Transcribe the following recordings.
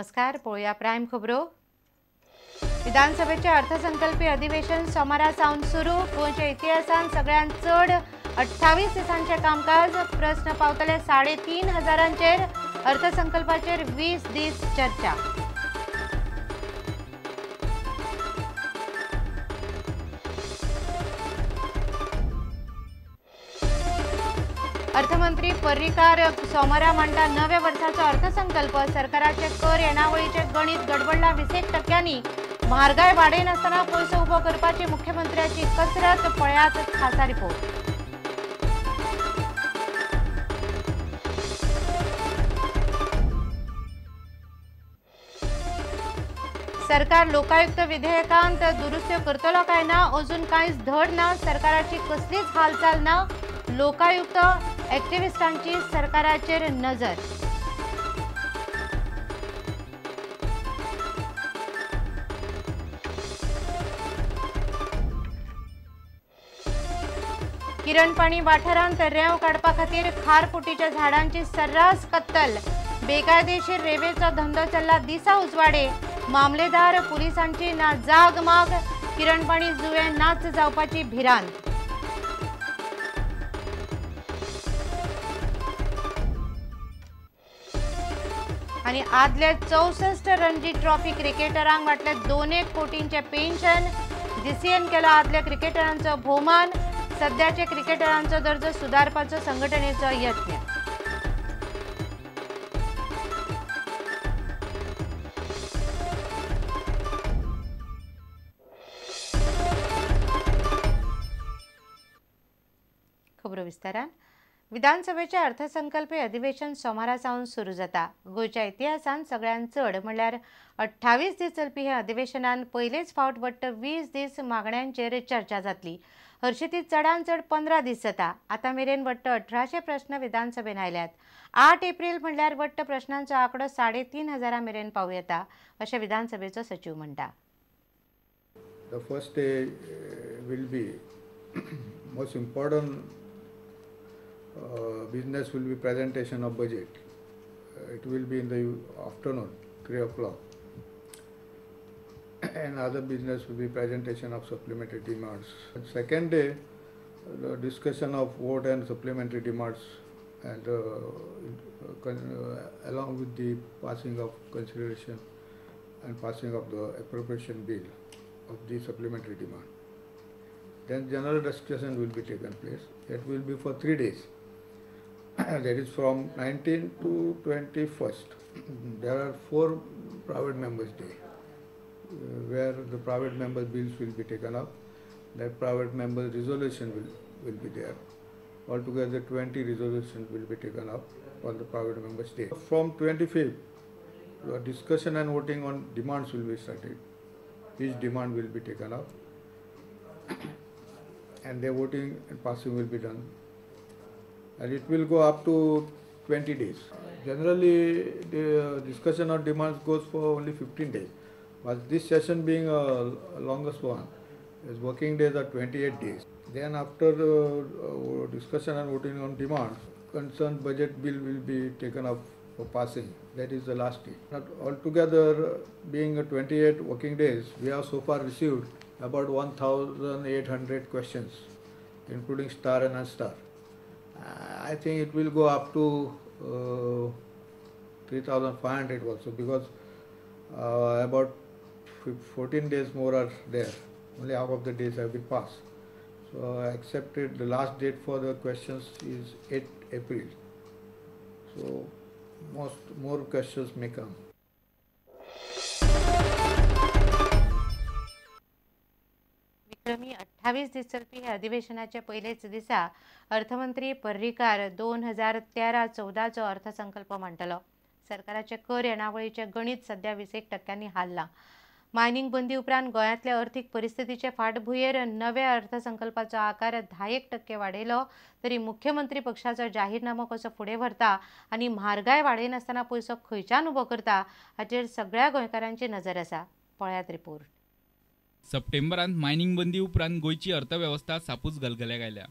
नमस्कार, पळोवया प्रायम खबरो. विधानसभेचे अर्थसंकल्पीय अधिवेशन सोमारा सावन सुरू. गोंयच्या इतिहासान सगळ्यांत चड 28 दिसांचे कामकाज. प्रस्न पावतले 3,500 अर्थसंकल्पाचेर 20 दीस चर्चा. अर्थमंत्री पर्रीकार सोमारा म्हणटा नव्या वर्साचो अर्थसंकल्प सरकाराचे कर येणावळीचे गणित गडबडला 20%. म्हारगाय वाडयनासतना पयसो उबो करपाची मुख्यमंत्र्याची कसरत. पळयात खासा रिपोर्ट. सरकार लोकायुक्त विधेयकांत दुरुस्त्यो करतलो काय ना अजून कांयच धड ना. सरकाराची कसलीच हालचाल ना. लोकायुक्त ॲक्टिव्हिस्टांची सरकाराचेर नजर. किरणपाणी वाठारांत रेंव काडपा खातीर खारफुटीच्या झाडांची सर्रास कत्तल. बेकायदेशीर रेवेचो धंदो चल्ला दिसा उजवाडे. मामलेदार पुलिसांची ना जाग माग. किरणपाणी जुवे नाच जावपाची भिरांत. आणि आदल्या 64 रणजी ट्रॉफी क्रिकेटरांक वाटले 2 कोटींचे पेन्शन. जीसीएन केला आदल्या क्रिकेटरांचो भोवमान. सध्याचे क्रिकेटरांचो दर्जो सुधारपाचो संघटनेचो यत्न. खबरो विस्तारान. विधानसभेचे अर्थसंकल्पीय अधिवेशन सोमारा सावन सुरू जाता. गोंयच्या इतिहासान सगळ्यांत चड म्हणल्यार 28 दीस चलपी हे अधिवेशनान पयलेच फावट वट्ट 20 दीस मागण्यांचेर चर्चा जातली. हरशीं ती चडान चड 15 दीस जाता. आतां मेरेन वट्ट 1800 प्रस्न विधानसभेन आयल्यात. 8 एप्रील म्हणल्यार वट्ट प्रश्नांचो आंकडो 3,500 मेरेन पावूं येता अशें विधानसभेचो सचीव म्हणटा. The first day will be most important business will be presentation of budget. It will be in the afternoon, 3 o'clock. And other business will be presentation of supplementary demands. Second day, the discussion of vote and supplementary demands, and along with the passing of consideration and passing of the appropriation bill of the supplementary demand. Then general discussion will be taken place. That will be for 3 days. That is from 19 to 21st. There are 4 private members day, where the private members bills will be taken up. That private members resolution will be there. Altogether 20 resolutions will be taken up on the private members day. From 25th, the discussion and voting on demands will be started. Each demand will be taken up and their voting and passing will be done. And it will go up to 20 days. Generally, the discussion on demands goes for only 15 days. But this session being a longest one, as working days are 28 days. Then after the discussion and voting on demands, concerned budget bill will be taken up for passing. That is the last day. Not altogether, being 28 working days, we have so far received about 1,800 questions, including star and unstar. I think it will go up to 3,500 also, because about 14 days more are there. Only half of the days have been passed. So I accepted the last date for the questions is 8 April. So more questions may come. विक्रमी 28 दीस चलपी हे अधिवेशनाचे पयलेच दिसा अर्थमंत्री पर्रीकार 2013-14 अर्थसंकल्प मांडटलो. सरकाराचे कर येणावळीचे गणित सध्या 20% हाल्लां. मायनिंग बंदी उपरांत गोंयांतल्या अर्थीक परिस्थितीचे फाटभुंयेर नव्या अर्थसंकल्पाचो आकार 10% वाडयलो तरी मुख्यमंत्री पक्षाचो जाहीरनामो कसो फुडें व्हरता आनी म्हारगाय वाडयनासतना पयसो खंयच्यान उबो करता हाचेर सगळ्या गोंयकारांची नजर आसा. पळयात रिपोर्ट. सप्टेंबरांत मायनिंग बंदी उपरांत गोंयची अर्थवेवस्था सापूच गलगल्याक आयल्या.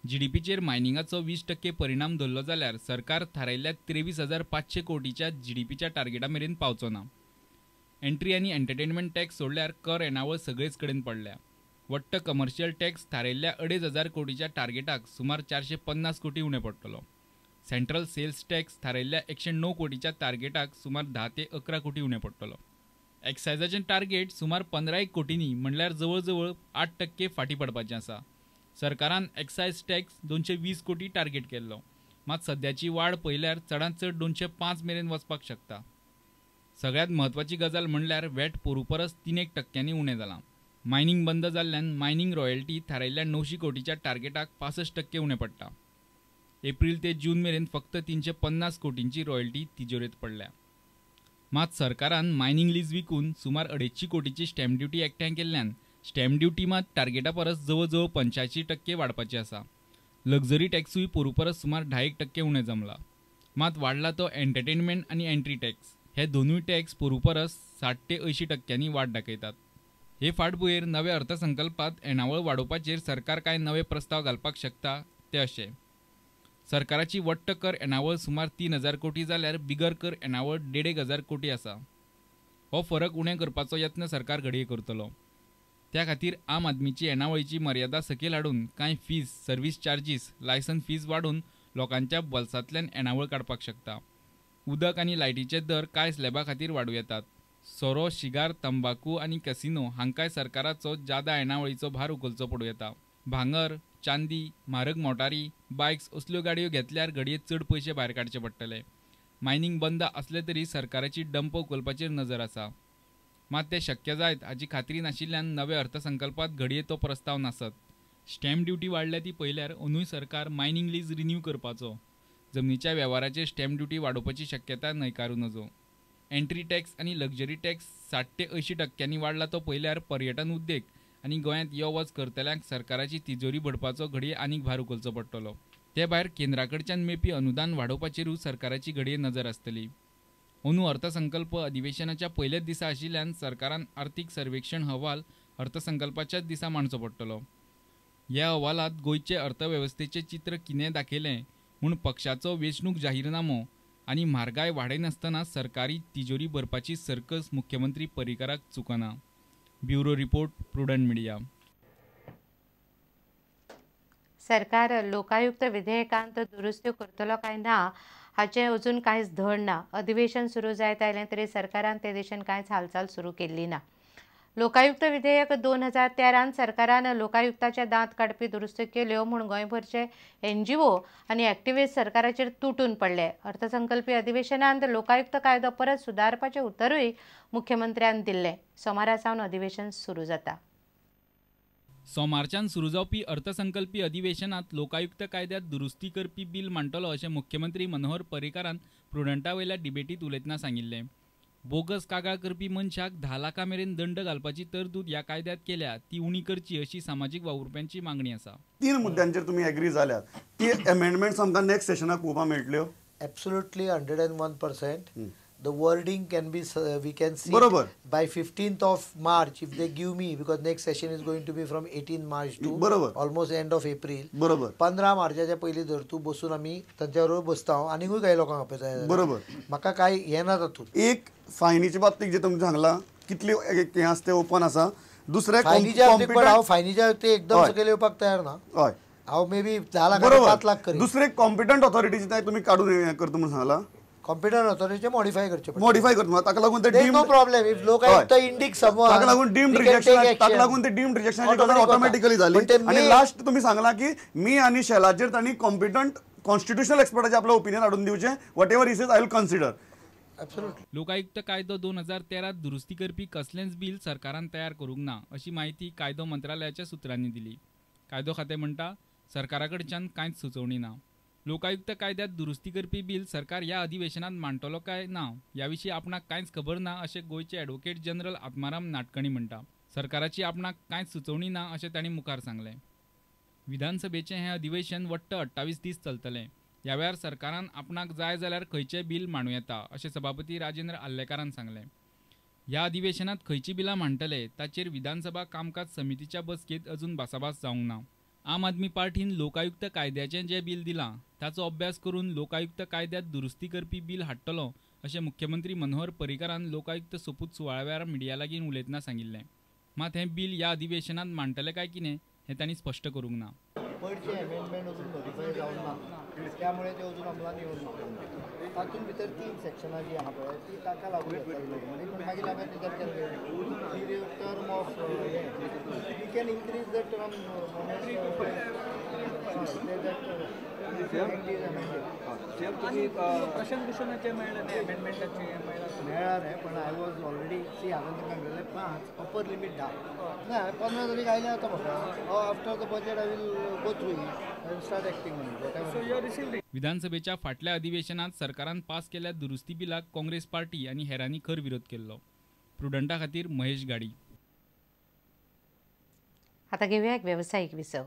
जीडीपीचेर मायनिंगाचो 20% परिणाम धरलो जाल्यार सरकार थारायल्ल्या 23,500 कोटीच्या जीडीपीच्या टार्गेटा मेरेन पावचो ना. एंट्री आनी एंटरटेनमेंट टॅक्स सोडल्यार कर येणावळ सगळेच कडेन पडल्या. वट्ट कमर्शियल टॅक्स थारायल्ल्या 2,500 कोटीच्या टार्गेटाक सुमार 450 कोटी उणें पडटलो. सेंट्रल सेल्स टॅक्स थारायल्ल्या 109 कोटीच्या टार्गेटाक सुमार 10 ते 11 कोटी उणें पडटलो. एक्सायजाचें टार्गेट सुमार 15 कोटींनी म्हणल्यार जवळ जवळ 8% फाटीं पडपाचें आसा. सरकारान एक्सायज टॅक्स 220 कोटी टार्गेट केल्लो, मात सद्याची वाड पळयल्यार चडांत चड 205 मेरेन वचपाक शकता. सगळ्यांत म्हत्वाची गजाल म्हणल्यार वॅट पोरू परस 3% उणें जालां. मायनिंग बंद जाल्ल्यान मायनिंग रॉयल्टी थारायल्ल्या 900 कोटीच्या टार्गेटाक 65% उणें पडटा. एप्रील ते जून मेरेन फक्त 350 कोटींची रॉयल्टी तिजोरेंत पडल्या. मात सरकारान मायनिंग लीज विकून सुमार 250 कोटीची स्टॅम्प ड्युटी एकठांय केल्ल्यान स्टॅम्प ड्युटी मात टार्गेटा परस जवळ जवळ 85% वाडपाची आसा. लक्झरी टॅक्सूय पोरू परस सुमार 10% उणें जमला. मात वाडला तो एंटरटेनमेंट आनी एंट्री टॅक्स. हे दोनूय टॅक्स पोरू परस 60 ते 80% वाड दाखयतात. हे फाटभुंयेर नव्या अर्थसंकल्पांत येणावळ वाडोवपाचेर सरकार कांय नवे प्रस्ताव घालपाक शकता ते अशे. सरकाराची वट्ट कर येणावळ सुमार 3,000 कोटी जाल्यार बिगर कर येणावळ 1,500 कोटी आसा. हो फरक उणें करपाचो यत्न सरकार घडये करतलो. त्या खातीर आम आदमीची येणावळीची मर्यादा सकयल हाडून कांय fees, service charges, licence fees वाडोवन लोकांच्या बोल्सांतल्यान येणावळ काडपाक शकता. उदक आनी लायटीचे दर कांय स्लॅबा खातीर वाडूं येतात. सोरो, शिगार, तंबाकू आनी कसिनो हांकांय सरकाराचो जादा येणावळीचो भार उखलचो पडूं येता. भांगर, चांदी, म्हारग मोटारी, बायक्स असल्यो गाडयो घेतल्यार घडये चड पयशे भायर काडचे पडटले. मायनिंग बंद आसले तरी सरकाराची डंप उखलपाचेर नजर आसा. मात ते शक्य जायत हाची खात्री नाशिल्ल्यान नव्या अर्थसंकल्पांत घडये तो प्रस्ताव नासत. स्टॅम्प ड्युटी वाडल्या ती पळयल्यार अंदूय सरकार मायनिंग लीज रिन्यू करपाचो. जमनीच्या वेव्हाराचेर स्टॅम्प ड्युटी वाडोवपाची शक्यता न्हयकारूं नजो. एंट्री टॅक्स आनी लक्झरी टॅक्स 60 ते 80% वाडला तो पळयल्यार पर्यटन उद्देग आनी गोंयांत यो वच करतल्यांक सरकाराची तिजोरी भरपाचो घडये आनीक भार उखलचो पडटलो. ते भायर केंद्रा कडच्यान मेळपी अनुदान वाडोवपाचेरूय सरकाराची घडये नजर आसतली. अंदू अर्थसंकल्प अधिवेशनाच्या पयल्याच दिसा आशिल्ल्यान सरकारान आर्थीक सर्वेक्षण अहवाल अर्थसंकल्पाच्याच दिसा मांडचो पडटलो. ह्या अहवालांत गोंयचे अर्थवेवस्थेचें चित्र कितें दाखयलें म्हूण पक्षाचो वेंचणूक जाहीरनामो आनी म्हारगाय वाडयनासतना सरकारी तिजोरी भरपाची सर्कस मुख्यमंत्री पर्रीकाराक चुकना. Bureau report, Prudent Media. सरकार लोकायुक्त विधेयकांत दुरुस्त्यो करतलो काय ना हाचें अजून कांयच धड ना. अधिवेशन सुरू जायत आयलें तरी सरकारान ते दिशेन कांयच हालचाल सुरू केल्ली ना. लोकायुक्त विधेयक 2013 सरकारान लोकायुक्ताचे दांत काडपी दुरुस्त्यो केल्यो म्हूण गोंयभरचे एनजीओ आनी एक्टिविस्ट सरकाराचेर तुटून पडले. अर्थसंकल्पी अधिवेशनांत लोकायुक्त कायदो परत सुदारपाचें उतरूय मुख्यमंत्र्यान दिल्लें. सोमारा सावन अधिवेशन सुरू जाता. सोमारच्यान सुरू जावपी अर्थसंकल्पी अधिवेशनांत लोकायुक्त कायद्यांत दुरुस्ती करपी बील मांडटलो अशें मुख्यमंत्री मनोहर पर्रीकारान प्रुडंटा वयल्या डिबेटींत उलयतना सांगिल्लें. बोगस कागाळ करपी मनशाक 10 लाखां मेरेन दंड घालपाची तरतूद ह्या कायद्यांत केल्या ती उणी करची अशी सामाजीक वावुरप्यांची मागणी आसा. 3 मुद्द्यांचेर तुमी एग्री जाल्यात ती अमेंडमेंट्स आमकां नेक्स्ट सेशनाक पळोवपाक मेळटल्यो. Absolutely 101%. The wording can be we can see बरोबर. By 15th of March if they give me, because next session is going to be from 18 March to बरोबर. almost end of April. बरोबर. 15 मार्चाच्या पयलीं जर तूं बसून आमी तांच्या बरोबर बसता हांव आनीकूय कांय लोकांक आपयता. बरोबर. म्हाका कांय येना तातूंत. एक फायनीच्या बाबतीत जे तुमी सांगलां कितली हें आसा तें ओपन आसा. दुसरें फायनीच्या बाबतीत पण हांव फायनीच्या ते एकदम सकयल येवपाक तयार ना. हय, हांव मे बी 10 लाख 5 लाख करीन. दुसरें कॉम्पिटंट ऑथॉरिटीचे तुमी काडून करता म्हणून सांगलां. कॉम्पिटंट ऑथॉरिटीचे मॉडिफाय करचे, मॉडिफाय करता ताका लागून ते deemed no problem if Lokayukta Indic someone ताका लागून डीम्ड रिजेक्शन, ताका लागून ते डीम्ड रिजेक्शनाची गजाल ऑटोमॅटिकली जाली. आनी लास्ट तुमी सांगलां की मी आनी शेलाचेर तांणी कॉम्पिटंट कॉन्स्टिट्युशनल एक्सपर्टाचे आपलो ओपिनियन हाडून दिवचें. Whatever is I will consider. Lokayukta कायदो 2013 दुरुस्ती करपी कसलेंच बील सरकारान तयार करूंक ना अशी म्हायती कायदो मंत्रालयाच्या सुत्रांनी दिली. कायदो खातें म्हणटा सरकारा कडच्यान कांयच सुचोवणी ना. लोकायुक्त कायद्यांत दुरुस्ती करपी बील सरकार ह्या अधिवेशनांत मांडटलो काय ना ह्या विशीं आपणाक कांयच खबर ना अशें गोंयचे ॲडव्होकेट जनरल आत्माराम नाटकणी म्हणटा. सरकाराची आपणाक कांयच सुचोवणी ना अशें तांणी मुखार सांगलें. विधानसभेचें हें अधिवेशन वट्ट 28 दीस चलतलें. ह्या वेळार सरकारान आपणाक जाय जाल्यार खंयचें बील मांडूं येता अशें सभापती राजेंद्र आर्लेकारान सांगलें. ह्या अधिवेशनांत खंयचीं बिलां मांडटले ताचेर विधानसभा कामकाज समितीच्या बसकेंत अजून भासाभास जावंक ना. आम आदमी पार्टीन लोकायुक्त कायद्याचें जें बील दिलां ताचो अभ्यास करून लोकायुक्त कायद्यांत दुरुस्ती करपी बील हाडटलो अशें मुख्यमंत्री मनोहर पर्रीकारान लोकायुक्त सोपूत सुवाळ्या वेळार मिडिया लागीं उलयतना सांगिल्लें. मात हें बील ह्या अधिवेशनांत मांडटले काय कितें हें तांणी स्पश्ट करूंक ना. पयरचे अमेंडमेंट अजून नोटिफाय जावंक ना, त्यामुळे ते अजून अंमलान येवंक ना. तातूंत भितर 3 सेक्शनां जी आहा पळय ती ताका लागू जातली नॉर्मली, पूण मागीर हांवें विचार केले टर्म ऑफ हें we can increase the term Prashant भूषणाचे मेळ्ळें न्ही अमेंडमेंटाचे मेळ्ळा रे, पण I was already सी हांवें तांकां म्हणलें 5 अपर लिमीट 10 ना 15 तारीख आयलें आतां म्हाका after the budget I will go through it, I will start acting on it. विधानसभेच्या फाटल्या अधिवेशनात सरकारान पास केल्ल्या दुरुस्ती बिलाक काँग्रेस पार्टी आनी हेरांनी खर विरोध केल्लो. प्रुडंटा खातीर महेश गाडी. आता घेऊया एक व्यावसायिक विसव.